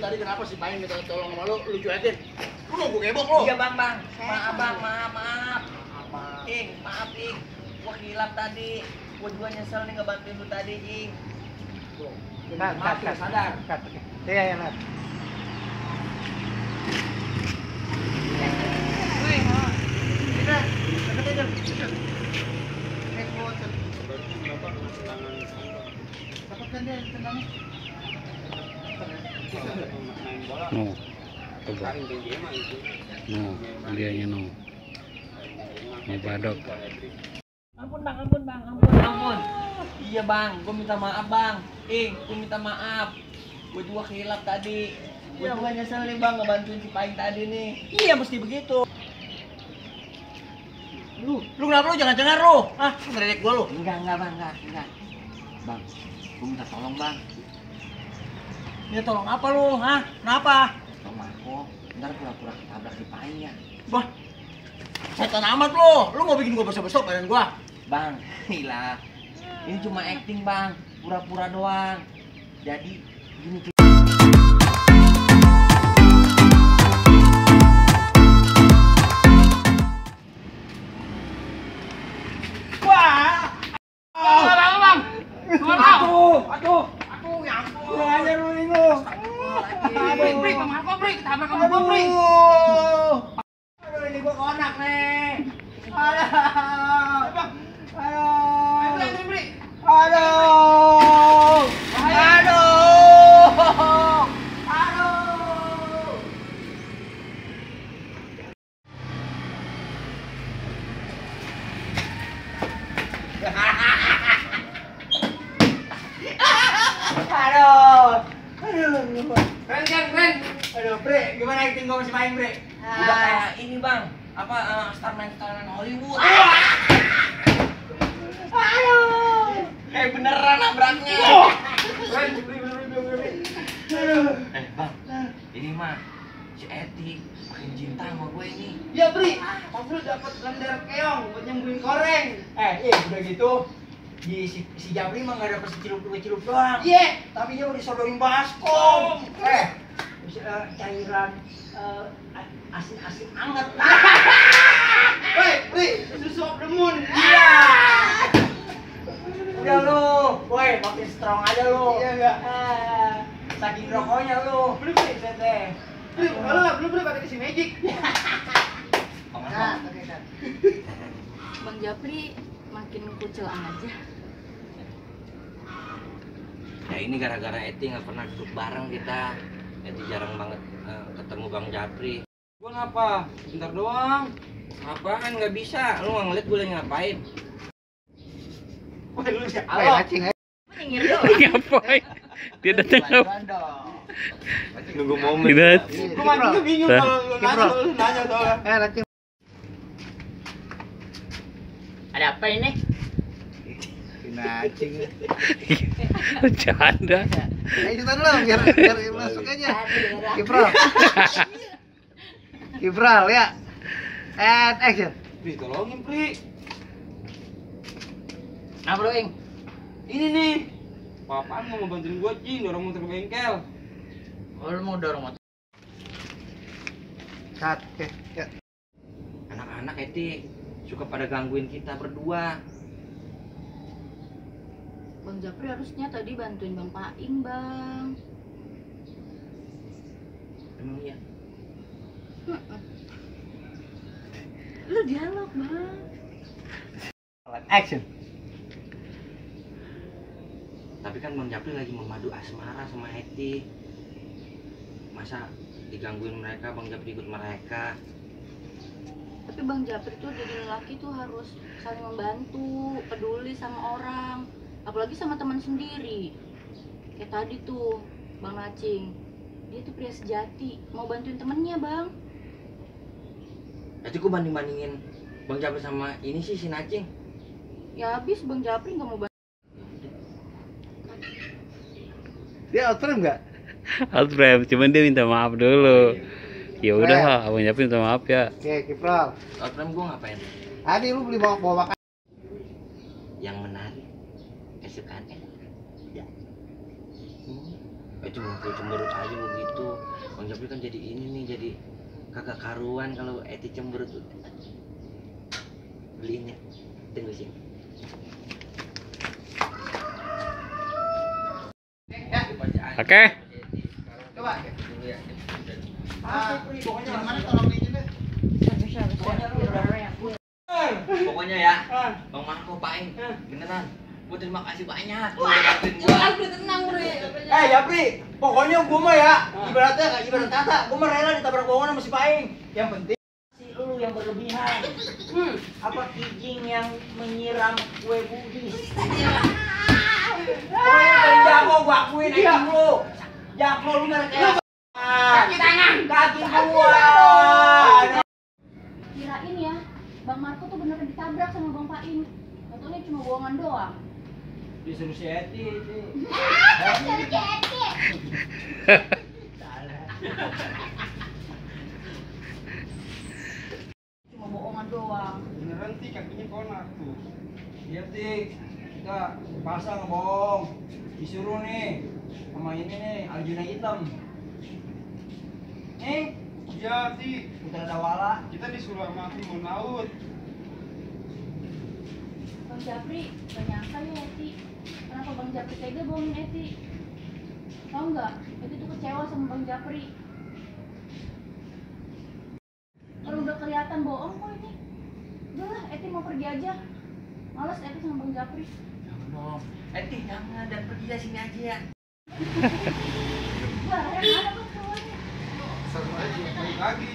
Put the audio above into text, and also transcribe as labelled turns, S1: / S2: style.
S1: tadi kenapa si Pain minta tolong sama lu cuekin? Lu mau gue gebok lu?
S2: Iya bang. Maaf bang, maaf. Maaf Ing. Gua hilap tadi. Gua juga nyesel nih ngebantuin lu tadi Ing.
S1: Maaf, sadar.
S3: Iya, ya, Nat.
S4: No, coba. No, dianya no. Mau badok.
S2: Ampun. Iya bang, gua minta maaf bang. Gua minta maaf. Gua juga hilap tadi. Gua juga nyesel nih bang ngebantuin si Pain tadi nih.
S1: Iya mesti begitu. Lu kenapa lu jangan cengar lu? Ah, ngeredek gua lu.
S2: Enggak bang, enggak. Bang, gua minta tolong bang.
S1: Ya tolong apa lu? Hah? Kenapa?
S2: Tolong aku, ntar pura-pura ketabrak si Pain ya.
S1: Wah, setan amat lu. Lu mau bikin gua besok-besok badan gua?
S2: Bang, gila. Ini cuma acting bang, pura-pura doang. Jadi gini.
S1: Aduh, ya ampun. Kurang ajar lu ini lu. Brik, ketabrak sama gua, Brik. Aduh, ini gua konak nih. Aduh. Keren. Aduh, Bre, gimana acting gua masih main, Bre?
S2: Udah kayak ini bang, starman Hollywood.
S1: Aduh.
S2: Beneran nabraknya.
S1: Beri.
S2: Bang, ini mah si Eti makin cinta sama gue ini.
S1: Ya, Bri. Mas lu dapat blender keong buat nyembuhin koreng. Iya udah gitu. Si Jabri mah nggak dapet celup doang. Iya, tapi dia mau disodorin baskom. Cairan asin anget. Woi, Bri, susu of the moon. Iya. Udah lu, woi, makin strong aja lu. Iya enggak. Saking rokoknya lu. Beli teh. Belum pakai si magic.
S5: Bang Japri makin kucelan aja.
S2: Ya ini gara-gara Eti nggak pernah duduk bareng kita. Eti jarang banget ketemu Bang Japri.
S3: Gua ngapa? Bentar doang.
S2: Apaan nggak bisa? Lu nggak ngeliat gue lagi ngapain?
S1: Woi, lu siapa?
S3: Halo.
S5: Nyengir doang.
S4: Ngapain? Dia datang apa?
S2: Nunggu momen.
S4: Tidak.
S1: Gua mati tuh bingung kalau lu nanya soalnya.
S3: Racing.
S1: Ada apa ini?
S3: Nacing.
S4: Bercanda.
S3: Ayo cepetan lu biar masuk aja. Kipral ya. And action.
S1: Bri, tolongin, Bri.
S2: Nah bro, Ing.
S1: Ini nih.
S3: Apaan mau bantuin gua, Cing, dorong motor ke bengkel.
S2: Oh, lu mau dorong motor?
S3: Cut. Oke, ya.
S2: Anak-anak Eti suka pada gangguin kita berdua.
S5: Bang Japri harusnya tadi bantuin Bang Paing, Bang.
S2: Emang iya?
S5: Lu dialog, Bang.
S3: Action.
S2: Tapi kan Bang Japri lagi memadu asmara sama Eti. Masa digangguin mereka, Bang Japri ikut mereka?
S5: Tapi Bang Japri tuh jadi lelaki tuh harus saling membantu, peduli sama orang, apalagi sama teman sendiri. Kayak tadi tuh Bang Nacing, dia tuh pria sejati, mau bantuin temennya, Bang.
S2: Eti kok banding-bandingin Bang Japri sama ini sih si Nacing?
S5: Ya habis Bang Japri nggak mau bantu.
S3: Dia out frame enggak?
S4: Outframe, cuman dia minta maaf dulu. Ya udah, Abang Japri minta maaf ya.
S3: Oke, Kipral.
S2: Outframe gua ngapain?
S3: Tadi lu beli bawa makan.
S2: Yang menarik kesukaan Eti. Ya. cemberut aja begitu. Bang Japri kan jadi ini nih, jadi kagak karuan kalau Eti cemberut. Beliin ya, tunggu sini.
S4: Oke.
S1: Coba.
S2: Dulu ya.
S1: Pokoknya mana tolong izin deh.
S2: Pokoknya ya, Bang Marco Paing, beneran. Gua terima kasih banyak. Udah bantuin gua.
S5: tenang, Bre.
S1: Japri, pokoknya gua mah ya, ibarat kata, gua mah rela ditabrak bohongan sama si Paing. Yang penting si lu yang berlebihan. Apa kijing yang menyiram kue budis. Pokoknya paling jago gua akuin acting lu. Jago lu mereka. Kaki tangan, kaki gua.
S5: Kirain ya, Bang Marco tuh beneran ditabrak sama Bang Paing. Katanya cuma bohongan doang.
S1: Disuruh si Eti.
S5: Cuma bohongan doang.
S3: Beneran sih kakinya konak tuh.
S1: Iya Tik, kita pasang bohong. Disuruh nih sama ini nih Arjuna hitam.
S3: Iya sih,
S1: Putra Dawala.
S3: kita disuruh sama Timun Laut.
S5: Bang Japri, gak nyangka ya Eti. Kenapa Bang Japri tega bohongin Eti? Tau nggak? Eti tuh kecewa sama Bang Japri. Kalau udah kelihatan bohong kok ini. Udahlah, Eti mau pergi aja. Males Eti sama Bang Japri.
S2: Jangan dong. Eti jangan, dan pergi dari sini aja ya.
S5: Wah, yang ada kok keluarnya.
S3: Seru aja, balik lagi.